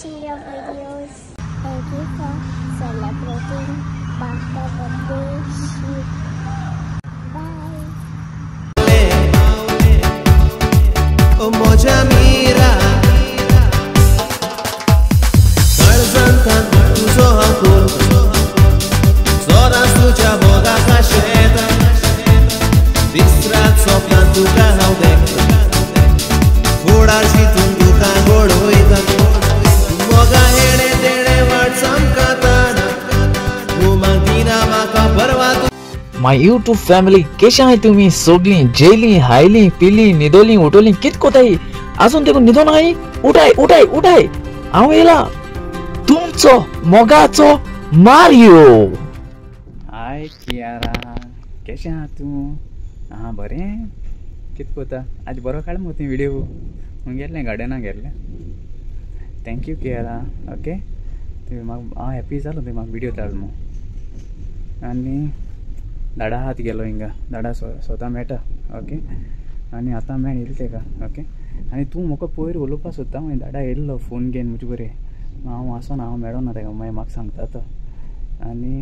watching your videos. Thank you for celebrating Papa birthday. Bye. My YouTube family, केशे आहाय तुमी सगळीं jelly highly पिली न्हिदोली उठोली कित कोताय आजून तेका न्हिदोन आहाय उठाय उठाय उठाय हांव येयला तुमचो मोगाचो मारियो. हाय कियारा, केशें आहा तूं? आं बरें, कित कोता? आज बरो काड मगो तुवें व्हिडियो. गेल्लें गार्डनाक गेल्लें. Thank you Kiara. Okay, तुवें म्हाका हांव हॅप्पी जालो तुवें म्हाका व्हिडियो धाड म्हूण. आनी दाडा हात गेलो हिंगा, दाडा स्वता मेळटा. ओके, आनी आतां मेळ येयली तेका. ओके, आनी तूं म्हाका पयर उलोवपा सोदता मागीर दाडा येयल्लो फोन घेवन म्हजे बरें. हांव आसना, हांव मेळना तेका, मागीर म्हाका सांगता तो. आनी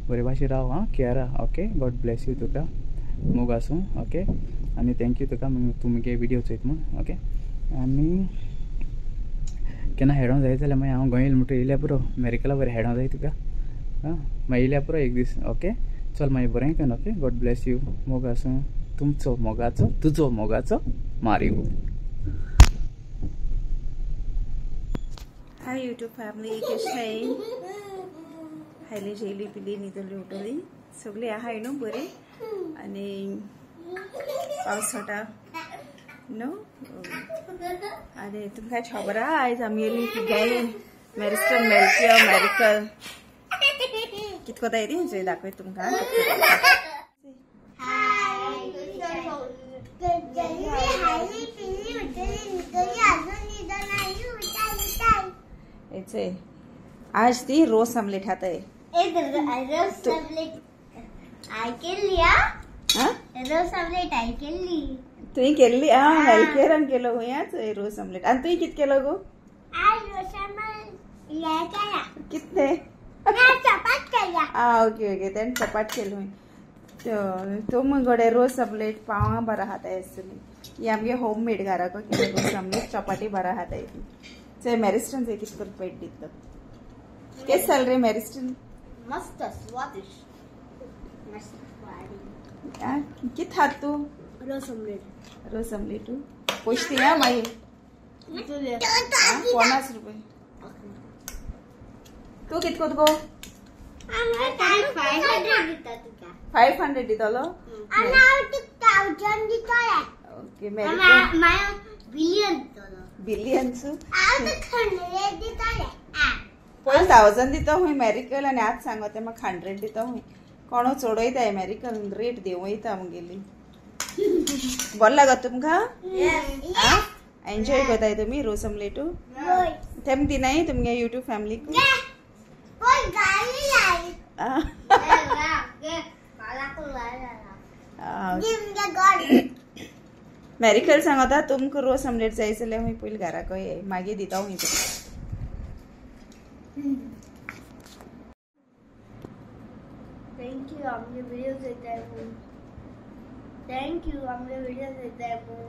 बरे भाशेन राव आं Kiara. Okay, God bless you तुका, मोग आसूं. ओके, आनी thank you तुका, तूं मुगे व्हिडियो चोयत म्हूण. ओके, आनी केन्ना हेडोंक जाय जाल्यार मागीर हांव गोंय येयलें म्हणटकीर येयल्या पुरो, अमेरिकेला बरें हेडोंक जाय तुका. आं, मागीर येयल्या पुरो एक दीस. ओके, चल मागीर बरें कर. ओके, गॉड ब्लेस you, मोग आसूं तुमचो मोगाचो तुजो मोगाचो मारियो. हाय यूट्यूब फॅमिली, कशें हायली जेली पिली न्हिदली उठली सगळी आहाय न्हू बरी. आनी पावस वता न्हू. आनी तुमकां खबर आहा आयज आमी येयली की गाय मॅरिस्टन मेलकियो मॅरिकल कित कोताय ती चोय दाखय तुमकां. आज ती रोस आमलेट खाताय. रोस आमलेट केल्ली तुवें केल्ली? आं, हेल्थ केलो खंय रोस आमलेट. आनी तुवें कित केलो गो? कितले? आं, ओके ओके, तेणें चपाट केलो. तो मुगडे रोस आमलेट पावां बरा खाताय आसतली. ही आमगे होम मेड घराको केलो रोस आमलेट, चपाटी बरा खाताय ती. चोय मॅरिस्टन चोय कित करून पेट दिता. केस जालें रे मॅरिस्टन? मस्त स्वादिष्ट. कित खात तूं? रोस आमलेट. रोस आमलेट पयशे दिया मागीर 50 रुपये. तूं कित कोत गो? 500 दितलो? ओके, बिलियन्स पयलीं 1000 दिता खूंय मॅरिकल, आनी आज सांगता म्हाका 100 दिता खूंय. कोणो चडयता मॅरिकल रेट देंवयता मुगेली. बरें लागत तुमकां? एन्जॉय करताय तुमी रोस आमलेटू? तेम दिनाय तुमगे यूट्यूब फॅमिलीक? मॅरिकल सांगता तुमकां रोस आमलेट जाय जाल्यार खूंय पयलीं घराक येय, मागीर दिता खूंय तुका. Thank you, आमगे व्हिडिओ चोयताय म्हूण. Thank you, आमगे व्हिडिओ चोयताय म्हूण.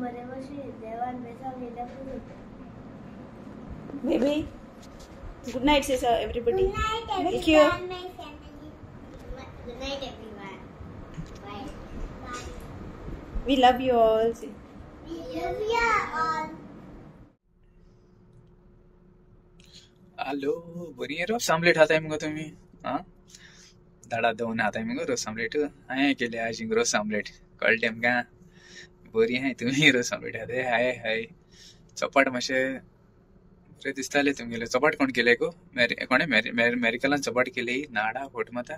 बरे भशेन देवान बेसांव दिल्यार पुरो. Baby, good night say everybody. Good night Thank you. Everyone, my family. Good night everyone. Bye. Bye. We love you all. We love you all. Hello, बरी रोस आमलेट खाताय मुगो तुमी? आं, दाडा दोन खाताय मुगो रोस आमलेट. हांवें केले आज रोस आमलेट, कळ्ळें तुमकां? बरी आहाय तुमी रोस आमलेट खाताय. हाय हाय, चपाट मातशें बरें दिसतालें तुमगेलें. चपाट कोण केलें गो? कोणें मॅरिकलान चपाट केली? नाडा फोट माता.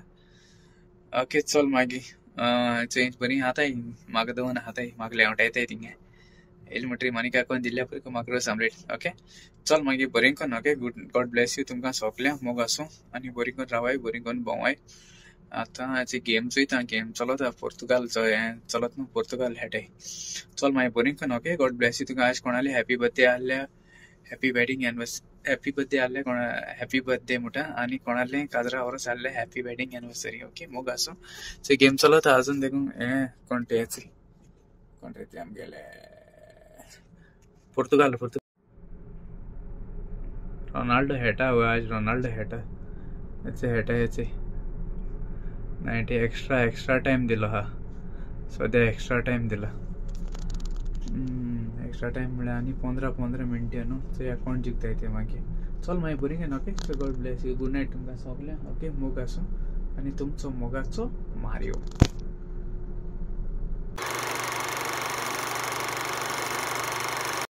ओके, चल मागीर चोय बरी खाताय, म्हाका दोन खाताय, म्हाका लेंवटायताय थिंगा. येयलें म्हणटकीर मनिका कोण दिल्या पळय म्हाका रोस आमलेट. ओके, चल मागीर बरें कोन. Okay, good, God bless you तुमकां सगल्यांक. मोग आसूं आनी बरी करून रावाय, बरी करून भोंवाय. आतां गेम चोयता, गेम चलता पोर्तुगालचो, हें चलत न्हू पोर्तुगाल खेळटाय. चल मागीर बरें कोन. ओके, गॉड ब्लेस you तुका. आज कोणाली हॅपी बर्थडे आहल्या Happy wedding anniversary, happy birthday आहले कोणा, हॅपी बर्थडे म्हणटा आनी कोणालें काजरा वरस आहलें हॅपी वेडिंग एनिवर्सरी. ओके मोग आसूं. सो गेम चलता अजून देखून हें कोण ते कोण ते आमगेले पुर्तुगाल, पुर्तुगाल रोनाल्डो हेटा आज, रोनाल्डो हेटा हेचे हेटा हेचे 90 एक्स्ट्रा एक्स्ट्रा टायम दिलो हा सद्या, एक्स्ट्रा टायम दिला. एक्स्ट्रा टायम म्हळ्यार आनी 15-15 मिनटां न्हू. चोया कोण जिखताय ते मागीर. चल मागीर बरी घेन. Okay so God bless you, good night तुमकां सगळ्यांक. ओके मोग आसूं आनी तुमचो मोगाचो मारियो.